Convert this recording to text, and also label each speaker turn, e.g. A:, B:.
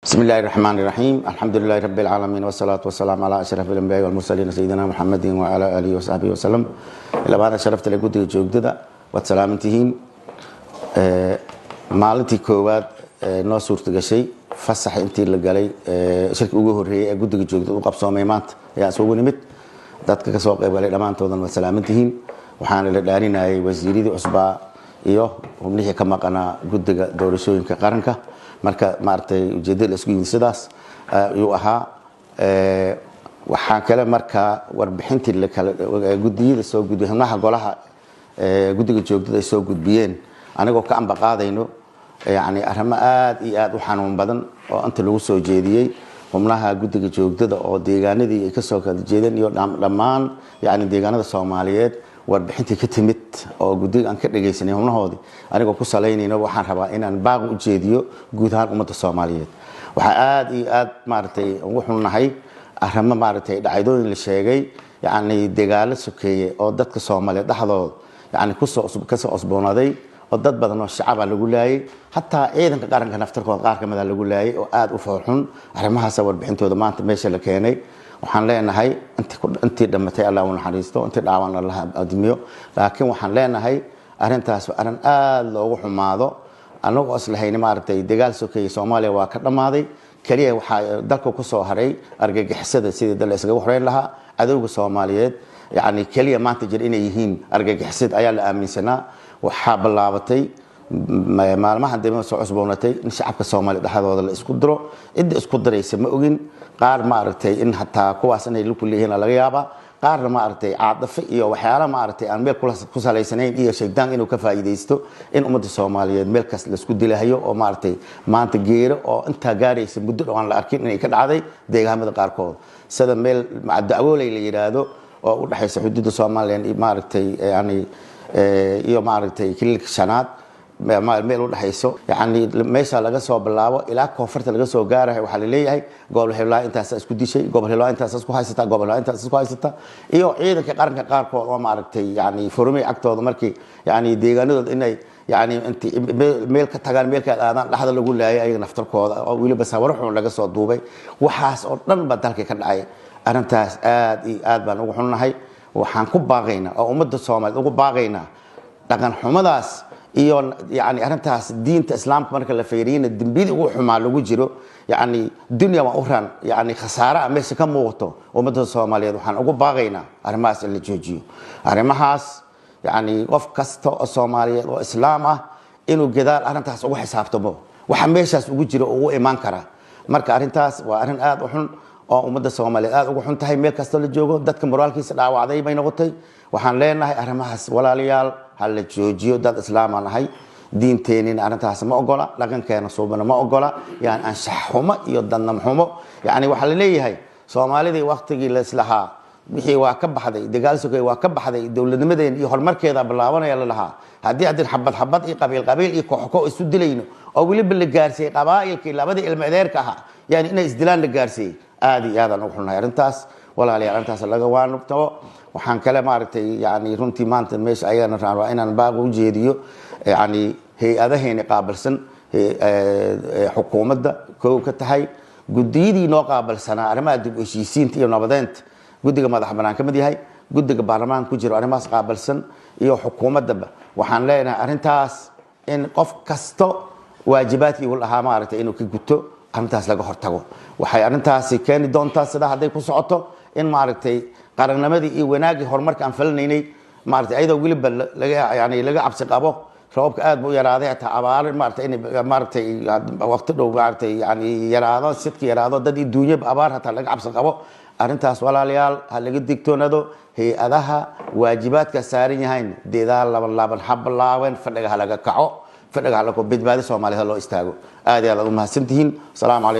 A: بسم الله الرحمن الرحيم، الحمد لله رب العالمين، والصلاة والسلام على أشرف الأنبياء والمرسلين، سيدنا محمد وعلى آله وصحبه وسلم. Labaada sharafta leh, guddiga joogtada, waad salaamantihiin. Maalintii koowaad noo suurta gashay fasax intii la galay, shirki ugu horreeyey ee guddiga joogtada u qabsoomay maanta ayaa isugu nimid. Dadka kasoo qayb galay dhammaantoodan waad salaamantihiin. Waxaana la dhaarinayay wasiiradii cusbaa iyo xubnihii ka maqanaa guddiga doorashooyinka qaranka. Marka maaragtay ujeedada la isku yimid sidaas ayuu ahaa. Waxaa kale markaa warbixintii lakala gudiyada soo gudbiy, xubnaha golaha guddiga joogtada ay soo gudbiyeen, anigoo ka amba qaadayno yani arrimo aada iyo aada u xanuun badan oo inta lagu soo jeediyey xubnaha guddiga joogtada oo deegaanadii ay kasoo kala jeedeen iyo dhammaan yani deegaanada Soomaaliyeed, warbixintii ka timid oo guddiga aan ka dhagaysanay xubnahoodii, anigoo ku salaynayno, waxaan rabaa inaan baaq u jeediyo guud ahaan ummadda Soomaaliyeed. Waxaa aada iyo aada maaragtay ugu xunnahay arrimo maaragtay dhacdooyin la sheegay, yacni dagaalo sokeeye oo dadka Soomaaliyeed dhexdooda yani kusoo kasoo cusboonaaday oo dad badan oo shacaba lagu laayay, hataa ciidanka qaranka naftarkooda qaar kamida lagu laayay oo aada u foolxun. Arrimahaasa warbixintooda maanta meesha la keenay. Waxaan leenahay intii dhamatay Allah u naxariisto, intii dhaawan Allah admiyo, laakiin waxaan leenahay arrintaas waa arrin aada loogu xumaado. Anagoo islahayni maaragtay dagaal sokeeye Soomaaliya waa ka dhammaaday, keliya waxaa dalka kusoo haray argagixisada, sidii dal iskaga xoreyn lahaa cadowga Soomaaliyeed, yacni keliya maanta jir inay yihiin argagixisad ayaa la aaminsanaa. Waxaa bilaabatay maalmahan dambe soo cusboonatay in shacabka Soomaaliya dhexdooda la isku diro. Cidda isku diraysa ma ogin. Qaar maaragtay in hataa kuwaas inay ku leeyihiin laga yaabaa, qaarna maaragtay caadafo iyo waxyaala maaragtay aan meel ku salaysanayn iyo shaydaan inuu ka faa'iidaysto in ummadda Soomaaliyeed meel kas laisku dilahayo, oo maaragtay maanta geero oo intaa gaaraysa muddo dhow aan la arkin inay ka dhacday deegaamada qaarkood, sida meel Dacwooley la yidhaahdo oo u dhexaysa xuduudda Soomaaliya maaragtay yani iyo maaragtay Kiliilka Shanaad meel u dhexayso. Yani meesha laga soo bilaabo ilaa koonfurta laga soo gaarahay, waxaa laleeyahay gobol heblaha intaasa isku dishay, gobol heblaha intaasa isku haysata, gobol heblaha intaasa isku haysata, iyo ciidanka qaranka qaarkood oo maaragtay yani furumay agtooda markii yani deegaanadooda inay yani inti meel ka tagaan meel ka aadaan dhexda lagu laayay ayaga naftarkooda, oo weliba sawiro xun laga soo duubay. Waxaas oo dhan ba dalka ka dhacay. Arrintaas aad iyo aad baan ugu xunnahay. Waxaan ku baaqaynaa oo ummadda Soomaaliyeed ugu baaqaynaa dhaqan xumadaas iyo yani arrintaas diinta Islaamka marka la fiiriyana dembiyada ugu xumaa lagu jiro, yani dunya waa u ran, yani khasaare ah meesha ka muuqato. Ummadda Soomaaliyeed waxaan ugu baaqaynaa arrimahaas in la joojiyo. Arrimahaas yani qof kasta oo Soomaaliyeed oo Islaam ah inuu gadaal arrintaas ugu xisaabtamo waxa meeshaas ugu jiro ugu imaan kara. Marka arrintaas waa arrin aada u xun oo ummadda Soomaaliyeed aada ugu xun tahay meel kastoo la joogo, dadka moraalkiisa dhaawacday bay noqotay. Waxaan leenahay arrimahaas, walaalayaal, ha la joojiyo. Dad Islaamaan ahay, diinteenina arrintaas ma ogola, dhaqankeena suubana ma ogola, yani anshax xumo iyo dadnam xumo. Yani waxaa la leeyahay Soomaalidii waktigii laislahaa wixii waa ka baxday, dagaal sokay waa ka baxday, dowladnimadeen iyo horumarkeeda bilaabanaya la lahaa, haddii xabad xabad iyo qabiil qabiil iyo koox koox isu dilayno oo weliba la gaarsiiyey qabaa'ilkii labadii ilmo adeerka ahaa yani inay isdilaan la gaarsiiyey, aada iyo aadaan ugu xunnahay arrintaas. Walaalayaal, arrintaas laga waanubtabo. Waxaan kale maaragtay yani runtii maanta meesha ayagana rabaa inaan baaq u jeediyo yani hay-adaheeni qaabilsan xukuumadda kow ka tahay, guddiyadii noo qaabilsanaa arrimaha dib u heshiisiinta iyo nabadeynta, guddiga madax banaan ka mid yahay, guddiga baarlamaanka ku jiro arrimahaas qaabilsan iyo xukuumaddaba. Waxaan leenahay arrintaas in qof kasto waajibaadkii uu lahaa maaragtay inuu ka guto, arrintaas laga hortago. Waxay arrintaasi keeni doontaa sidaa hadday ku socoto in maaragtay qarannimadii iyo wanaaggii horumarka aan falanaynay maaragtay, ayadoo weliba laga yani laga cabsi qabo roobka aad buu u yaraaday, hataa abaaro maaragtay inay maaragtay waqti dhow maaragtay yani yaraado, sidka yaraado, dad iyo duunyaba abaar hataa laga cabsi qabo. Arrintaas, walaalayaal, ha laga digtoonaado. Hay-adaha waajibaadka saaran yahayn dedaal laban laaban ha bilaabeen, fadhiga ha laga kaco, fadhiga ha laga badbaado Soomaaliya ha loo istaago. Aad iyo aad aad u mahadsantihiin. Asalaamu calaykum.